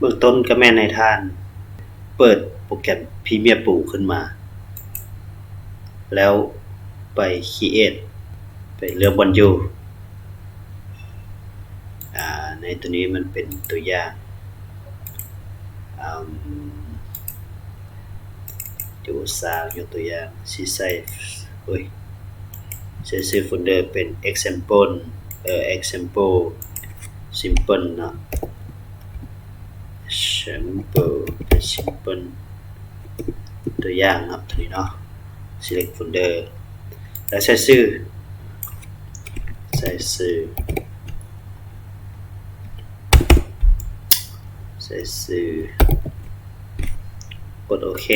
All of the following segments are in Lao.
ບື້ອງຕົ້ນກໍແມ່ນໃຫ້ທ່ານເປີດໂປຣແກຣມ Premiere Pro ຂຶ້ນມາ ແລ້ວໄປ Create ໄປເລືອກບ່ອນຢູ່ ອາ ໃນຕົວນີ້ມັນເປັນຕົວຢ່າງ ອາ ວິດີໂອຊາວ ຍົກຕົວຢ່າງ ຊິໃສ່ ໂອ້ຍ ໃສ່ຊື່ໂຟນເດີເປັນ example ເອີ example simple ເນາະ sample simple ຕົວຢ່າງເນາະ ຕົວນີ້ເນາະ select folder ແລ້ວໃສ່ຊື່ ໃສ່ຊື່ ໃສ່ຊື່ ກົດໂອເຄ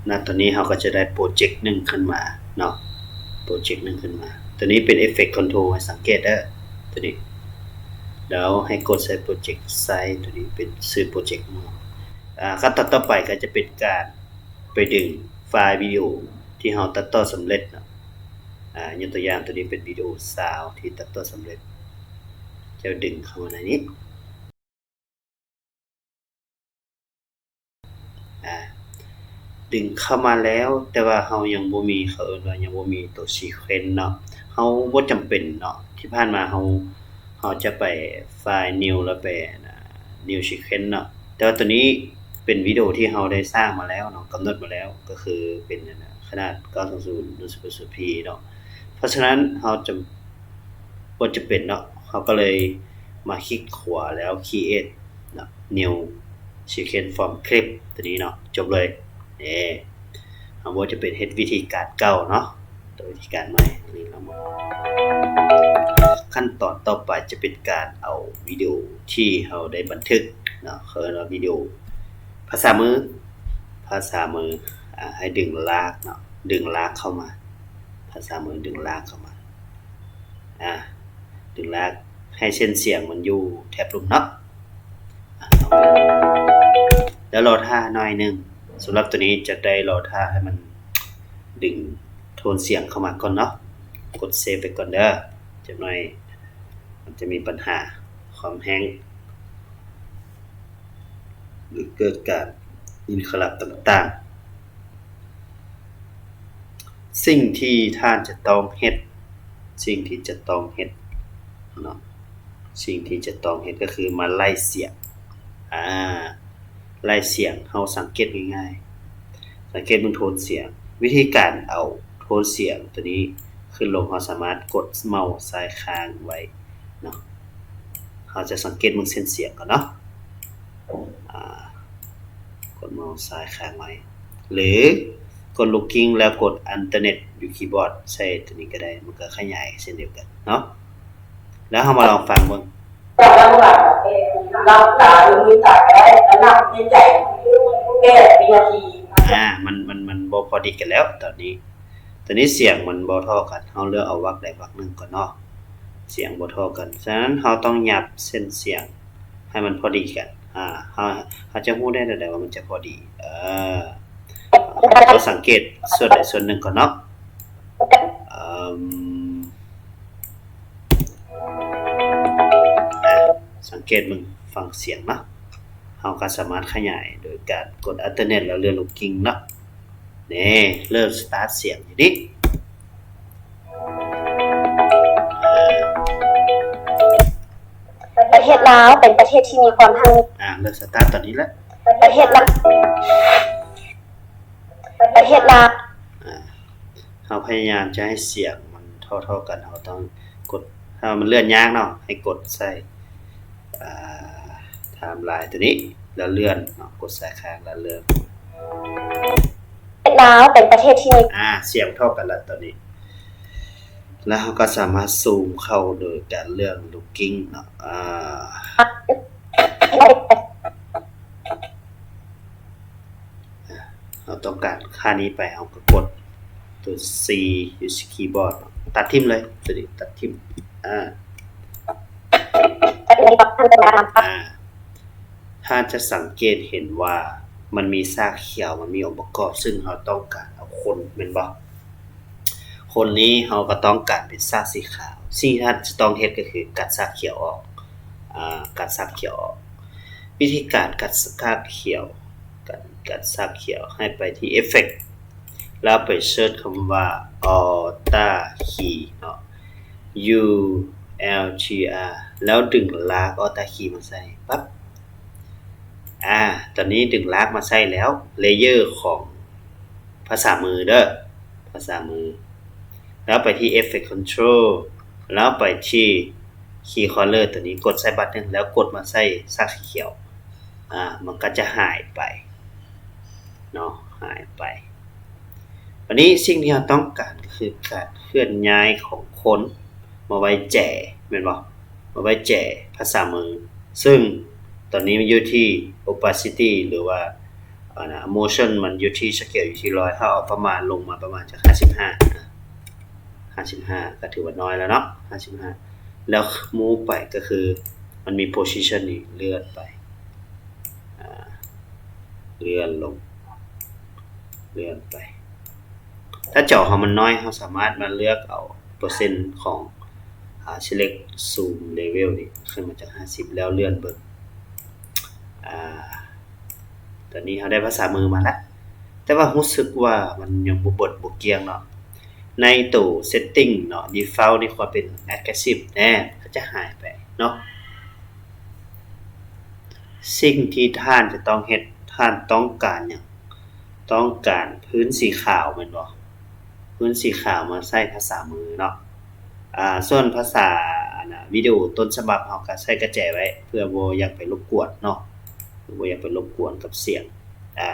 ນະ ຕອນນີ້ເຮົາກໍຈະໄດ້ໂປຣເຈັກໜຶ່ງຂຶ້ນມາເນາະ ໂປຣເຈັກໜຶ່ງຂຶ້ນມາ ຕົວນີ້ເປັນ effect control ໃຫ້ສັງເກດເດີ ຕົວນີ້ ແລ້ວໃຫ້ກົດໃສ່ໂປຣເຈັກ ໃສ່ຕົວນີ້ເປັນຊື່ໂປຣເຈັກເນາະ ອາ ຂັ້ນຕອນຕໍ່ໄປກໍຈະເປັນການໄປດຶງໄຟລ໌ວິດີໂອທີ່ເຮົາຕັດຕໍ່ສຳເລັດເນາະ ອາ ຍົກຕົວຢ່າງ ຕົວນີ້ເປັນວິດີໂອຊາວທີ່ຕັດຕໍ່ສຳເລັດ ຈະດຶງເຂົ້າມາໃນນີ້ ອາ ດຶງເຂົ້າມາແລ້ວ ແຕ່ວ່າເຮົາຍັງບໍ່ມີ ເຂົາເອີ້ນວ່າຍັງບໍ່ມີໂຕ sequence ເນາະ ເຮົາບໍ່ຈຳເປັນເນາະ ທີ່ຜ່ານມາເຮົາ ເຮົາຈະໄປໄຟລ໌ new ແລ້ວໄປ new sequence ເນາະ ແຕ່ວ່າຕົວນີ້ເປັນວິດີໂອທີ່ເຮົາໄດ້ສ້າງມາແລ້ວເນາະ ກຳນົດມາແລ້ວ ກໍຄືເປັນ ອັນນະ ຂະໜາດ ເກົ້າສອງສູນ ໜຶ່ງສູນແປດສູນ P ເນາະ ເພາະສະນັ້ນເຮົາຈະ ບໍ່ຈຳເປັນເນາະ ເຮົາກໍເລີຍມາຄລິກຂວາແລ້ວ create ເນາະ new sequence from clip ຕົວນີ້ເນາະ ຈົບເລີຍ ເດ້ ເຮົາບໍ່ຈຳເປັນເຮັດວິທີການເກົ່າເນາະ ຕົວວິທີການໃໝ່ນີ້ລະ ຂັ້ນຕອນຕໍ່ໄປຈະເປັນການເອົາວິດີໂອທີ່ເຮົາໄດ້ບັນທຶກເນາະ ເຂົາເອີ້ນວ່າວິດີໂອພາສາມື ພາສາມື ອາ ໃຫ້ດຶງລາກເນາະ ດຶງລາກເຂົ້າມາ ພາສາມືດຶງລາກເຂົ້າມາ ອາ ດຶງລາກໃຫ້ເສັ້ນສຽງມັນຢູ່ແຖບລຸ່ມເນາະ ອາ ແລ້ວລໍຖ້າໜ້ອຍໜຶ່ງ ສຳລັບຕົວນີ້ຈະໄດ້ລໍຖ້າໃຫ້ມັນດຶງໂທນສຽງເຂົ້າມາກ່ອນເນາະ ກົດເຊບໄວ້ກ່ອນເດີ ຈັກໜ້ອຍມັນຈະມີບັນຫາຄວາມແຮງ ຫຼືເກີດການອິນເຕີຣັບຕ່າງໆ ສິ່ງທີ່ທ່ານຈະຕ້ອງເຮັດ ສິ່ງທີ່ຈະຕ້ອງເຮັດເນາະ ສິ່ງທີ່ຈະຕ້ອງເຮັດກໍຄືມາໄລ່ສຽງ ອາ ໄລ່ສຽງ ເຮົາສັງເກດງ່າຍໆ ສັງເກດເບິ່ງໂທນສຽງ ວິທີການເອົາໂທນສຽງຕົວນີ້ຂຶ້ນລົງ ເຮົາສາມາດກົດເມົາສ໌ຊ້າຍຄ້າງໄວ້ເນາະ ເຮົາຈະສັງເກດເບິ່ງເສັ້ນສຽງກ່ອນເນາະ ອາ ກົດເມົາສ໌ຊ້າຍຄ້າງໄວ້ ຫຼືກົດລູກກິ້ງແລ້ວກົດ Alternate ຢູ່ຄີບອດ ໃສ່ຕົວນີ້ກໍໄດ້ ມັນກໍຂະຫຍາຍເຊັ່ນດຽວກັນເນາະ ແລ້ວເຮົາມາລອງຟັງເບິ່ງ ອາ ມັນ ມັນ ມັນບໍ່ພໍດີກັນແລ້ວຕອນນີ້ ຕອນນີ້ສຽງມັນບໍ່ທໍ່ກັນ ເຮົາເລືອກເອົາວັກໃດວັກໜຶ່ງກ່ອນເນາະ ສຽງບໍ່ທໍ່ກັນ ສະນັ້ນເຮົາຕ້ອງຫຍັບເສັ້ນສຽງໃຫ້ມັນພໍດີກັນ ອາ ເຮົາ ເຮົາຈະຮູ້ໄດ້ແນວໃດວ່າມັນຈະພໍດີ ເອີ ເຮົາສັງເກດສ່ວນໃດສ່ວນໜຶ່ງກ່ອນເນາະ ເອີ ອາ ສັງເກດເບິ່ງຟັງສຽງເນາະ ເຮົາກໍສາມາດຂະຫຍາຍໂດຍການກົດ Alternate ແລ້ວເລືອກລູກກິ້ງເນາະ ນີ້ ເລີ່ມ start ສຽງຢູ່ນີ້ ປະເທດລາວເປັນປະເທດທີ່ມີຄວາມຮັ່ງ ອາ ເລີ່ມ start ຕອນນີ້ແຫຼະ ປະເທດລາວ ປະເທດລາວ ອາ ເຮົາພະຍາຍາມຈະໃຫ້ສຽງມັນທໍ່ໆກັນ ເຮົາຕ້ອງກົດ ຖ້າມັນເລື່ອນຍາກເນາະ ໃຫ້ກົດໃສ່ ອາ timeline ຕົວນີ້ ແລ້ວເລື່ອນເນາະ ກົດຊ້າຍຄ້າງແລ້ວເລື່ອນ ປະເທດລາວເປັນປະເທດທີ່ມີ ອາ ສຽງທໍ່ກັນລະຕອນນີ້ ແລ້ວເຮົາກໍສາມາດຊູມເຂົ້າໂດຍການເລືອກລູກກິ້ງເນາະ ອາ ເຮົາຕ້ອງການຄ່ານີ້ໄປ ເຮົາກໍກົດຕົວ C ຢູ່ທີ່ຄີບອດ ຕັດຖິ້ມເລີຍ ຕົວນີ້ຕັດຖິ້ມ ອາ ອາ ທ່ານຈະສັງເກດເຫັນວ່າມັນມີສາກຂຽວ ມັນມີອົງປະກອບ ຊຶ່ງເຮົາຕ້ອງການເອົາຄົນ ແມ່ນບໍ່? ຄົນນີ້ເຮົາກໍຕ້ອງການເປັນສາກສີຂາວ ສິ່ງທີ່ທ່ານຈະຕ້ອງເຮັດກໍຄືກັດສາກຂຽວອອກ ອາ ກັດສາກຂຽວອອກ. ວິທີການກັດສາກຂຽວ ການກັດສາກຂຽວ ໃຫ້ໄປທີ່ Effect ແລ້ວໄປເສີດຄຳວ່າ Ultra Key ເນາະ U L T R ແລ້ວດຶງລາກ Ultra Key ມາໃສ່ ປັບ ອາ ຕອນນີ້ດຶງລາກມາໃສ່ແລ້ວ Layer ຂອງພາສາມືເດີ ພາສາມື ແລ້ວໄປທີ່ Effect Control ແລ້ວໄປທີ່ Key Color ຕົວນີ້ ກົດໃສ່ບາດໜຶ່ງ ແລ້ວກົດມາໃສ່ສາກສີຂຽວ ອາ ມັນກໍຈະຫາຍໄປເນາະ ຫາຍໄປ. ບາດນີ້ສິ່ງທີ່ເຮົາຕ້ອງການກໍຄືການເຄື່ອນຍ້າຍຂອງຄົນມາໄວ້ແຈ ແມ່ນບໍ່? ມາໄວ້ແຈພາສາມື ຊຶ່ງຕອນນີ້ມັນຢູ່ທີ່ opacity ຫຼືວ່າ ອັນນະ motion ມັນຢູ່ທີ່ scale ຢູ່ທີ່ຮ້ອຍ ເຮົາເອົາປະມານລົງມາປະມານຈັກຫ້າສິບຫ້າ ຫ້າສິບຫ້າ ກໍຖືວ່ານ້ອຍແລ້ວເນາະ ຫ້າສິບຫ້າ ແລ້ວ move ໄປກໍຄືມັນມີ position ນີ້ ເລື່ອນໄປ ອາ ເລື່ອນລົງ ເລື່ອນໄປ. ຖ້າຈໍເຮົາມັນນ້ອຍ ເຮົາສາມາດມາເລືອກເອົາເປີເຊັນຂອງ ອາ select zoom level ນີ້ ຂຶ້ນມາຈາກຫ້າສິບ ແລ້ວເລື່ອນເບິ່ງ ອາ ຕອນນີ້ເຮົາໄດ້ພາສາມືມາແລ້ວ ແຕ່ວ່າຮູ້ສຶກວ່າມັນຍັງບໍ່ເບິດ ບໍ່ກ້ຽງເນາະ. ໃນໂຕ setting ເນາະ default ນີ້ຄວນເປັນ aggressive ແນ່ ມັນກໍຈະຫາຍໄປເນາະ. ສິ່ງທີ່ທ່ານຈະຕ້ອງເຮັດ ທ່ານຕ້ອງການຫຍັງ? ຕ້ອງການພື້ນສີຂາວແມ່ນບໍ່? ພື້ນສີຂາວມາໃສ່ພາສາມືເນາະ. ອາ ສ່ວນພາສາ ອັນນະ ວິດີໂອຕົ້ນສະບັບເຮົາກໍໃສ່ກະແຈໄວ້ ເພື່ອບໍ່ຢາກໄປລົບກວນເນາະ ບໍ່ຢາກໄປລົບກວນກັບສຽງ. ອາ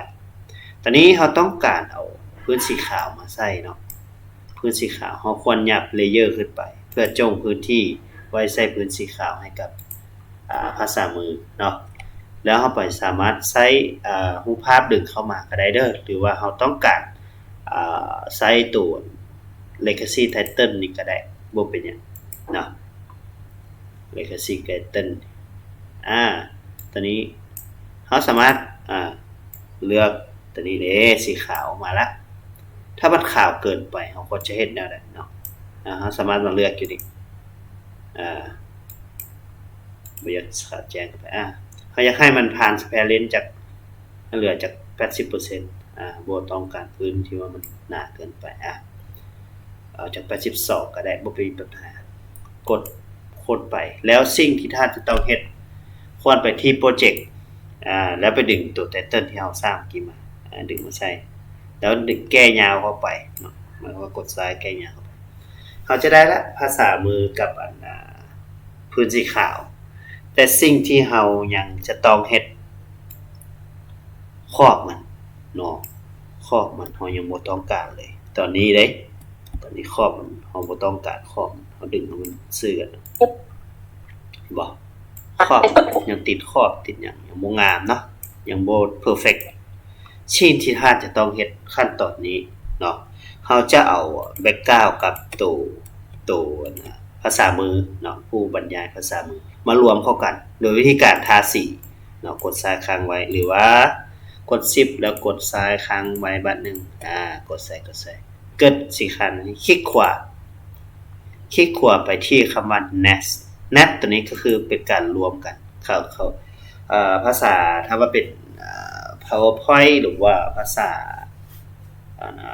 ຕອນນີ້ເຮົາຕ້ອງການເອົາພື້ນສີຂາວມາໃສ່ເນາະ ພື້ນສີຂາວ ເຮົາຄວນຫຍັບ layer ຂຶ້ນໄປ ເພື່ອຈົ່ງພື້ນທີ່ໄວ້ໃສ່ພື້ນສີຂາວໃຫ້ກັບ ອາ ພາສາມືເນາະ. ແລ້ວເຮົາໄປສາມາດໃຊ້ ອາ ຮູບພາບດຶງເຂົ້າມາກໍໄດ້ເດີ ຫຼືວ່າເຮົາຕ້ອງການ ອາ ໃຊ້ໂຕ legacy title ນີ້ກໍໄດ້ ບໍ່ເປັນຫຍັງເນາະ legacy title. ອາ ຕອນນີ້ເຮົາສາມາດ ອາ ເລືອກຕົວນີ້ເດ້ ສີຂາວອອກມາລະ. ຖ້າມັນຂາວເກີນໄປ ເຮົາຄວນຈະເຮັດແນວໃດເນາະ? ອາ ເຮົາສາມາດມາເລືອກຢູ່ນີ້ ອາ ບໍ່ຢາກຂາວແຈ້ງເກີນໄປ ອາ ເຮົາຢາກໃຫ້ມັນຜ່ານ transparent ຈັກ ເຫຼືອຈັກແປດສິບເປີເຊັນ ອາ ບໍ່ຕ້ອງການພື້ນທີ່ວ່າມັນໜາເກີນໄປ ອາ ເອົາຈັກແປດສິບສອງກໍໄດ້ ບໍ່ມີບັນຫາ. ກົດ ກົດໄປ ແລ້ວສິ່ງທີ່ທ່ານຈະຕ້ອງເຮັດ ຄວນໄປທີ່ Project ອາ ແລ້ວໄປດຶງຕົວ Title ທີ່ເຮົາສ້າງກີ້ມາ ອາ ດຶງມາໃສ່ ແລ້ວດຶງແກ້ຍາວເຂົ້າໄປເນາະ ໝາຍຄວາມວ່າກົດຊ້າຍແກ້ຍາວເຂົ້າໄປ ເຮົາຈະໄດ້ລະ ພາສາມືກັບ ອັນ ອາ ພື້ນສີຂາວ. ແຕ່ສິ່ງທີ່ເຮົາຍັງຈະຕ້ອງເຮັດ ຂອບມັນເນາະ ຂອບມັນເຮົາຍັງບໍ່ຕ້ອງການເລີຍ ຕອນນີ້ເດ້ ຕອນນີ້ຂອບມັນ ເຮົາບໍ່ຕ້ອງການຂອບມັນ ເຮົາດຶງໃຫ້ມັນຊື່ກັນ ເຫັນບໍ່? ຂອບມັນຍັງຕິດຂອບຕິດຫຍັງ ຍັງບໍ່ງາມເນາະ ຍັງບໍ່ perfect. ສິ່ງທີ່ທ່ານຈະຕ້ອງເຮັດຂັ້ນຕອນນີ້ເນາະ ເຮົາຈະເອົາ background ກັບໂຕ ໂຕ ອັນນະ ພາສາມືເນາະ ຜູ້ບັນຍາຍພາສາມື ມາລວມເຂົ້າກັນ ໂດຍວິທີການທາສີເນາະ ກົດຊ້າຍຄ້າງໄວ້ ຫຼືວ່າກົດ Shift ແລ້ວກົດຊ້າຍຄ້າງໄວ້ບາດໜຶ່ງ ອາ ກົດໃສ່ ກົດໃສ່ ເກີດສີຂາວນີ້ ຄລິກຂວາ ຄລິກຂວາໄປທີ່ຄຳວ່າ Nest Nest ຕົວນີ້ກໍຄືເປັນການລວມກັນ ເຂົາ ເຂົາ ເອີ ພາສາ ຖ້າວ່າເປັນ ເອີ PowerPoint ຫຼືວ່າພາສາ ອັນນະ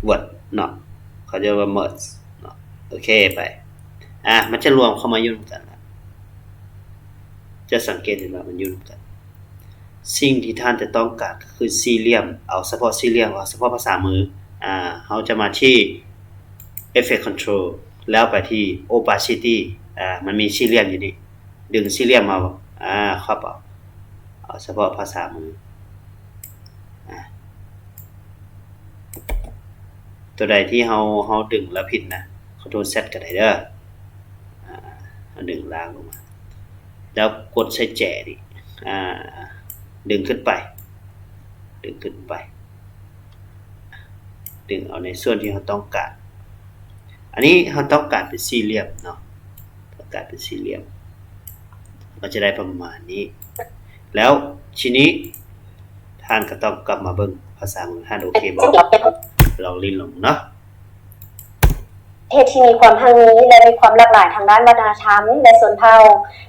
Word ເນາະ ເຂົາເອີ້ນວ່າ Merge ເນາະ ໂອເຄໄປ ອາ ມັນຈະລວມເຂົ້າມາຢູ່ນຳກັນລະ ຈະສັງເກດເຫັນວ່າມັນຢູ່ນຳກັນ. ສິ່ງທີ່ທ່ານຈະຕ້ອງການກໍຄືສີ່ຫຼ່ຽມ ເອົາສະເພາະສີ່ຫຼ່ຽມ ເອົາສະເພາະພາສາມື ອາ ເຮົາຈະມາທີ່ Effect Control ແລ້ວໄປທີ່ Opacity ອາ ມັນມີສີ່ຫຼ່ຽມຢູ່ນີ້ ດຶງສີ່ຫຼ່ຽມເອົາ ອາ ຄອບເອົາ ເອົາສະເພາະພາສາມື ອາ ຕົວໃດທີ່ເຮົາ ເຮົາດຶງແລ້ວຜິດນະ Ctrl Z ກໍໄດ້ເດີ ອາ ເຮົາດຶງລ່າງລົງມາ ແລ້ວກົດໃສ່ແຈນີ້ ອາ ດຶງຂຶ້ນໄປ ດຶງຂຶ້ນໄປ ດຶງເອົາໃນສ່ວນທີ່ເຮົາຕ້ອງການ ອັນນີ້ເຮົາຕ້ອງການເປັນສີ່ຫຼ່ຽມເນາະ ຕ້ອງການເປັນສີ່ຫຼ່ຽມ ກໍຈະໄດ້ປະມານນີ້ ແລ້ວທີນີ້ທ່ານກໍຕ້ອງກັບມາເບິ່ງພາສາຂອງທ່ານໂອເຄບໍ່? ລອງຫຼິ້ນລອງເນາະ ເທດທີ່ມີຄວາມຮັ່ງມີ ແລະ ມີຄວາມຫຼາກຫຼາຍທາງດ້ານວັດທະນະທຳ ແລະ ຊົນເຜົ່າ.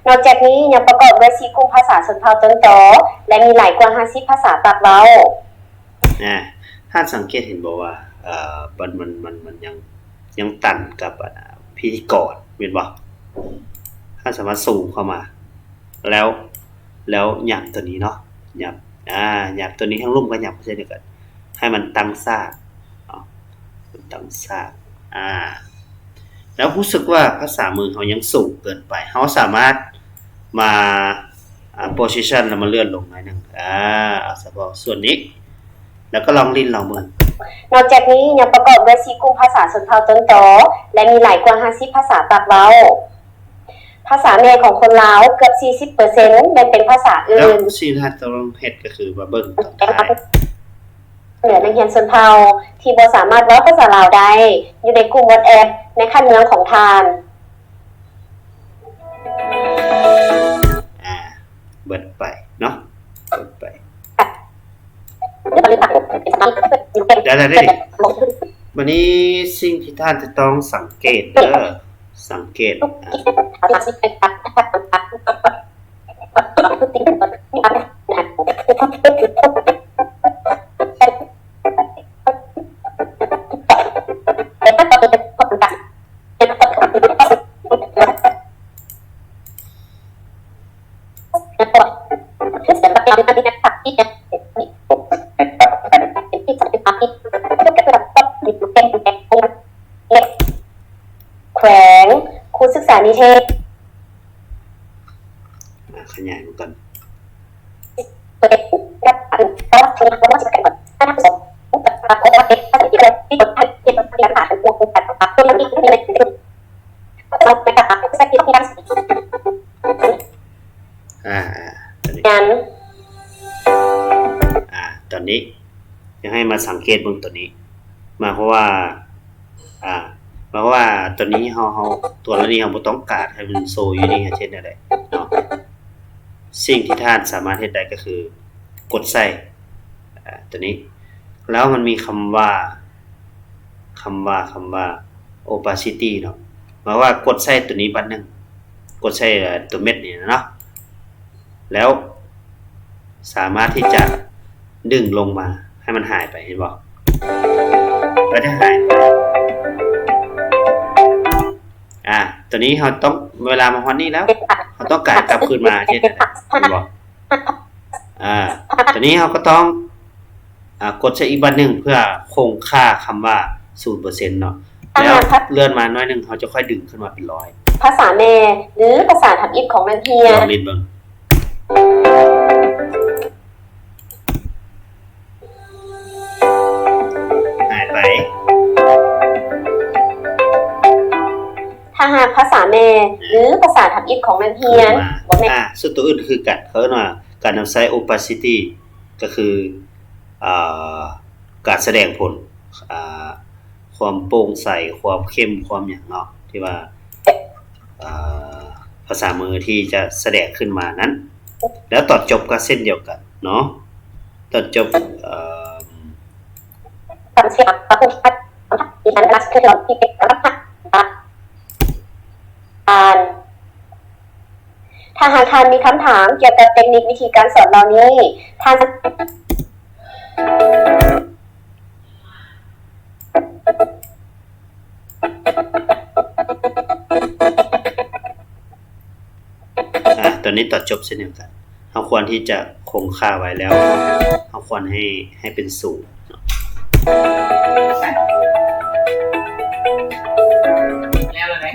ນອກຈາກນີ້ຍັງປະກອບດ້ວຍສີ່ກຸ່ມພາສາຊົນເຜົ່າຕົ້ນຕໍ ແລະ ມີຫຼາຍກວ່າຫ້າສິບພາສາປາກເວົ້າ. ອາ ທ່ານສັງເກດເຫັນບໍ່ວ່າ ເອີ ມັນ ມັນ ມັນ ມັນຍັງ ຍັງຕັນກັບ ອາ ພິທີກອນແມ່ນບໍ່? ທ່ານສາມາດຊູມເຂົ້າມາ ແລ້ວ ແລ້ວຫຍັບຕົວນີ້ເນາະ ຫຍັບ ອາ ຫຍັບຕົວນີ້ ທາງລຸ່ມກໍຫຍັບເຊັ່ນດຽວກັນ ໃຫ້ມັນຕັ້ງສາກເນາະ ຕັ້ງສາກ ອາ ແລ້ວຮູ້ສຶກວ່າພາສາມືເຮົາຍັງສູງເກີນໄປ ເຮົາສາມາດມາ ອາ position ແລ້ວມາເລື່ອນລົງໜ້ອຍໜຶ່ງ ອາ ເອົາສະເພາະສ່ວນນີ້ ແລ້ວກໍລອງຫຼິ້ນລອງເບິ່ງ. ນອກຈາກນີ້ຍັງປະກອບດ້ວຍສີ່ກຸ່ມພາສາຊົນເຜົ່າຕົ້ນຕໍ ແລະ ມີຫຼາຍກວ່າຫ້າສິບພາສາປາກເວົ້າ. ພາສາແມ່ຂອງຄົນລາວເກືອບສີ່ສິບເປີເຊັນແມ່ນເປັນພາສາອື່ນ. ແລ້ວສິ່ງທີ່ທ່ານຕ້ອງເຮັດກໍຄືມາເບິ່ງຕອນທ້າຍ. ເໜືອນັກຮຽນຊົນເຜົ່າທີ່ບໍ່ສາມາດເວົ້າພາສາລາວໄດ້ ຢູ່ໃນກຸ່ມ WhatsApp ໃນຂັ້ນເມືອງຂອງທ່ານ. ອາ ເບິດໄປເນາະ ເບິດໄປ. ໄດ້ແລ້ວເດ້. ບັດນີ້ສິ່ງທີ່ທ່ານຈະຕ້ອງສັງເກດເດີ ສັງເກດ ແຂວງ ຄູສຶກສານິເທດ ອາ ຂະຫຍາຍມັນກ່ອນ. ອາ ອາ ຕອນນີ້ ອາ ຕອນນີ້ ຢາກໃຫ້ມາສັງເກດເບິ່ງຕົວນີ້ ໝາຍຄວາມວ່າ ອາ ໝາຍຄວາມວ່າຕົວນີ້ເຮົາ ເຮົາ ຕົວເຫຼົ່ານີ້ເຮົາບໍ່ຕ້ອງການໃຫ້ມັນໂຊຢູ່ນີ້ ເຮັດແນວໃດເນາະ. ສິ່ງທີ່ທ່ານສາມາດເຮັດໄດ້ກໍຄືກົດໃສ່ ອາ ຕົວນີ້ ແລ້ວມັນມີຄຳວ່າ ຄຳວ່າ ຄຳວ່າ opacity ເນາະ ໝາຍວ່າກົດໃສ່ຕົວນີ້ບາດໜຶ່ງ ກົດໃສ່ ເອີ ຕົວເມັດນີ້ນະເນາະ ແລ້ວສາມາດທີ່ຈະດຶງລົງມາໃຫ້ມັນຫາຍໄປ ເຫັນບໍ່? ກໍຈະຫາຍໄປ. ອາ ຕົວນີ້ເຮົາຕ້ອງ ເວລາມາຮອດນີ້ແລ້ວ ເຮົາຕ້ອງການກັບຄືນມາເຮັດຈັ່ງໃດ ເຫັນບໍ່? ອາ ຕົວນີ້ເຮົາກໍຕ້ອງ ອາ ກົດໃສ່ອີກບາດໜຶ່ງ ເພື່ອຄົງຄ່າຄຳວ່າສູນເປີເຊັນເນາະ ແລ້ວເລື່ອນມາໜ້ອຍໜຶ່ງ ເຮົາຈະຄ່ອຍດຶງຂຶ້ນມາເປັນຮ້ອຍ. ພາສາແມ່ ຫຼື ພາສາທຳອິດຂອງນັກຮຽນ. ລອງຫຼິ້ນເບິ່ງ. ຫາຍໄປ. ຖ້າຫາກພາສາແມ່ ຫຼື ພາສາທຳອິດຂອງນັກຮຽນ ບໍ່ແມ່ນ ອາ ສ່ວນຕົວອື່ນຄືກັນ ເຂົາເອີ້ນວ່າການນຳໃຊ້ opacity ກໍຄື ເອີ ການສະແດງຜົນ ອາ ຄວາມໂປ່ງໃສ ຄວາມເຂັ້ມ ຄວາມຫຍັງເນາະ ທີ່ວ່າ ເອີ ພາສາມືທີ່ຈະສະແດງຂຶ້ນມານັ້ນ ແລ້ວຕອນຈົບກໍເຊັ່ນດຽວກັນເນາະ ຕອນຈົບ ເອີ ທ່ານ ຖ້າຫາກທ່ານມີຄຳຖາມກ່ຽວກັບເຕັກນິກວິທີການສອນເຫຼົ່ານີ້ ທ່ານ ອາ ຕອນນີ້ຕອນຈົບເຊັ່ນດຽວກັນ ເຮົາຄວນທີ່ຈະຄົງຄ່າໄວ້ແລ້ວ ເຮົາຄວນໃຫ້ ໃຫ້ເປັນສູນເນາະ. ແລ້ວແລ້ວເດ້.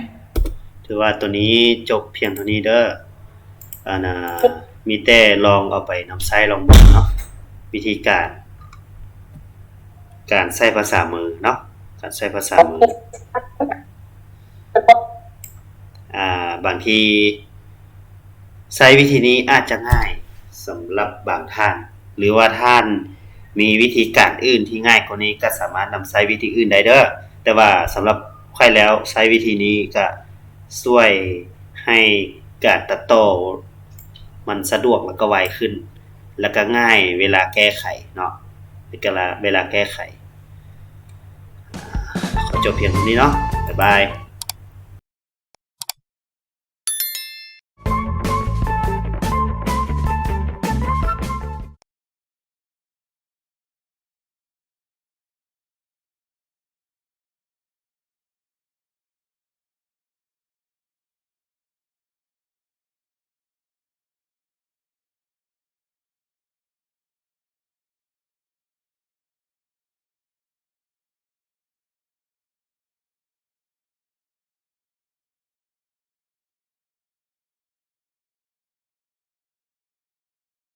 ຖືວ່າຕົວນີ້ຈົບພຽງເທົ່ານີ້ເດີ. ອັນນ່າ ມີແຕ່ລອງເອົາໄປນຳໃຊ້ລອງເບິ່ງເນາະ ວິທີການ ການໃຊ້ພາສາມືເນາະ ການໃຊ້ພາສາມື. ອາ ບາງທີໃຊ້ວິທີນີ້ອາດຈະງ່າຍສຳລັບບາງທ່ານ ຫຼືວ່າທ່ານມີວິທີການອື່ນທີ່ງ່າຍກວ່ານີ້ ກໍສາມາດນຳໃຊ້ວິທີອື່ນໄດ້ເດີ. ແຕ່ວ່າສຳລັບຂ້ອຍແລ້ວ ໃຊ້ວິທີນີ້ກະຊ່ວຍໃຫ້ການຕັດຕໍ່ມັນສະດວກ ແລ້ວກໍໄວຂຶ້ນ ແລ້ວກໍງ່າຍເວລາແກ້ໄຂເນາະ ເວລາ ເວລາແກ້ໄຂ. ຂໍຈົບພຽງເທົ່ານີ້ເນາະ ແລ້ ບາຍ.